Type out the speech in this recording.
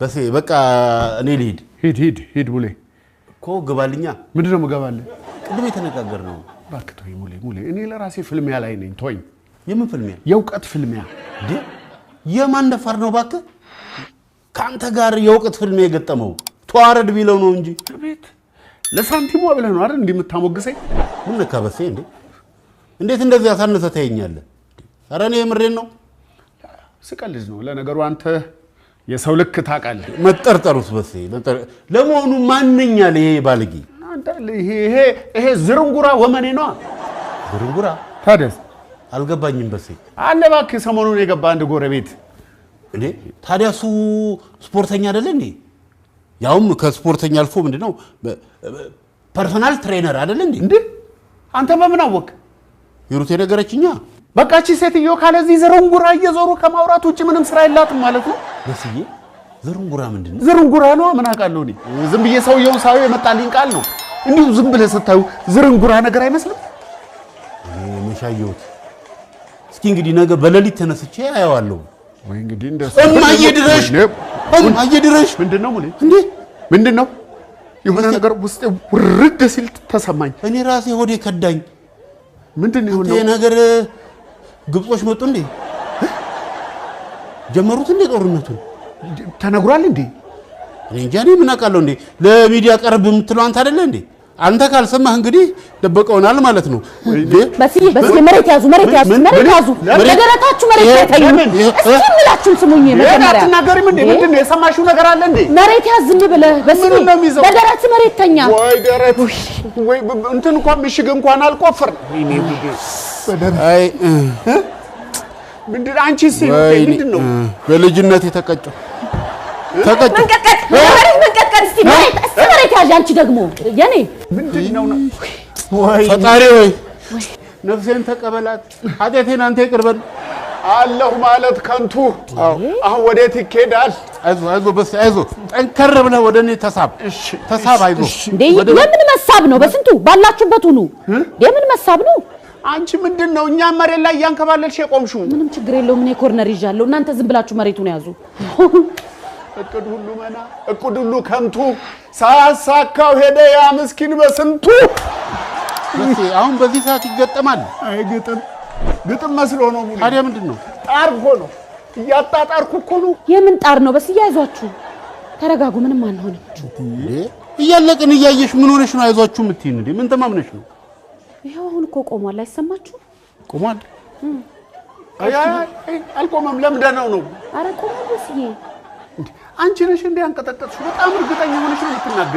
በሴ በቃ እኔ ልሂድ። ሂድ ሂድ ሂድ ሙሌ። እኮ ግባልኛ። ምንድን ነው የምገባልህ? ቅድም የተነጋገርነው። እባክህ ተወኝ ሙሌ። ሙሌ እኔ ለራሴ ፍልሚያ ላይ ነኝ። ተወኝ። የምን ፍልሚያ? የእውቀት ፍልሚያ። እንዴ የማን ደፋር ነው እባክህ? ከአንተ ጋር የእውቀት ፍልሚያ የገጠመው ተዋረድ ቢለው ነው እንጂ። አቤት ለሳንቲሟ ብለህ ነው አይደል እንዲህ የምታሞግሰኝ? ምን ነካ በሴ? እንዴ እንዴት እንደዚህ አሳንሰህ ታየኛለህ? ኧረ እኔ የምሬን ነው። ስቀልድ ነው። ለነገሩ አንተ የሰው ልክ ታውቃለህ። መጠርጠሩስ በሴ ለመሆኑ ማንኛል ይሄ ባለጌ? አንተ ይሄ ይሄ ዝርንጉራ ወመኔ ነዋ። ዝርንጉራ? ታዲያስ? አልገባኝም በሴ። አለ እባክህ ሰሞኑን የገባ አንድ ጎረቤት። እንዴ ታዲያ እሱ ስፖርተኛ አይደለ እንዴ? ያውም ከስፖርተኛ አልፎ ምንድነው personal trainer አይደለ እንዴ? እንዴ አንተ በምን አወቅ? ሂሩት የነገረችኛ። በቃ እቺ ሴትዮ ካለዚህ ዝርንጉራ እየዞሩ ከማውራት ውጭ ምንም ስራ የላትም ማለት ነው። በስዬ ዝርንጉራ ምንድን ነው? ዝርንጉራ ነዋ። ምን አውቃለሁ እኔ። ዝም ብዬ ሰውየውን ሳየው የመጣልኝ ቃል ነው። እንዲሁ ዝም ብለህ ስታዩ ዝርንጉራ ነገር አይመስልም? እኔ መሻየሁት። እስኪ እንግዲህ ነገ በሌሊት ተነስቼ አየዋለሁ። ወይ እንግዲህ እንደሱ። እማዬ ድረሽ! እማዬ ድረሽ! ምንድን ነው ሙሌ? እንዴ ምንድን ነው? የሆነ ነገር ውስጤ ውርድ ሲል ተሰማኝ። እኔ ራሴ ሆዴ ከዳኝ። ምንድን ነው ይሄ የሆነው? ነገር ግብጾች መጡ እንዴ? ጀመሩት እንዴ ጦርነቱን? ተነግሯል እንዴ? እኔ እንጃ፣ እኔ ምን አውቃለሁ እንዴ? ለሚዲያ ቀረብ የምትለው አንተ አይደለ እንዴ? አንተ ካልሰማህ እንግዲህ ደበቀውናል ማለት ነው። እንዴ በስዬ በስዬ መሬት ያዙ፣ መሬት ያዙ፣ መሬት ያዙ። በደረታችሁ መሬት ላይ ተኙ። እስኪ የምላችሁን ስሙኝ መጀመሪያ። አትናገሪም እንዴ? ምንድን ነው የሰማሽው ነገር አለ እንዴ? መሬት ያዝ ዝም ብለህ በስዬ። ምኑን ነው የሚይዘው? በደረት መሬት ተኛ። ወይ ደረት ወይ እንትን እንኳን ምሽግ እንኳን አልቆፍር። አይ ምንድን አንቺስ ወይኔ ምንድን ነው? በልጅነት የተቀጨው ተቀጨው። መንቀጥቀጥ፣ መሬት መንቀጥቀጥ። እስኪ መሬት፣ እስኪ መሬት ያዥ። አንቺ ደግሞ የኔ ምንድን ነው? ወይ ፈጣሪ ወይ ነፍሴን ተቀበላት፣ ኃጢአቴን አንተ ይቅር በል። አለሁ ማለት ከንቱ። አሁን ወዴት ይኬዳል? አይዞህ አይዞህ በስ አይዞህ፣ ጠንከር ብለህ ወደ እኔ ተሳብ ተሳብ። አይዞህ እንዴ የምን መሳብ ነው? በስንቱ ባላችሁበት ሁኑ። የምን መሳብ ነው? አንቺ ምንድን ነው እኛም መሬት ላይ እያንከባለልሽ የቆምሽው? ምንም ችግር የለውም። እኔ corner ይዣለሁ። እናንተ ዝም ብላችሁ መሬቱን ያዙ። እቅድ ሁሉ መና፣ እቅድ ሁሉ ከንቱ፣ ሳያሳካው ሄደ ያ ምስኪን በስንቱ። በስ አሁን በዚህ ሰዓት ይገጠማል? አይ ግጥም ግጥም መስሎ ነው ሙሉ። ታዲያ ምንድን ነው? ጣር እኮ ነው፣ እያጣጣርኩ እኮ ነው። የምን ጣር ነው? በስዬ አይዟችሁ፣ ተረጋጉ። ምንም አንሆንም። እንዴ እያለቅን እያየሽ ምን ሆነሽ ነው አይዟችሁ የምትይን? እንዴ ምን ተማምነሽ ነው? ይኸው አሁን እኮ ቆሟል። አይሰማችሁ? ቆሟል። አይ አይ አይ አልቆመም። ለምደነው ነው። አረ ቆሟል በስዬ። አንቺ ነሽ እንዴ ያንቀጠቀጥሽው? በጣም እርግጠኛ ሆነሽ ነው የምትናገሪው።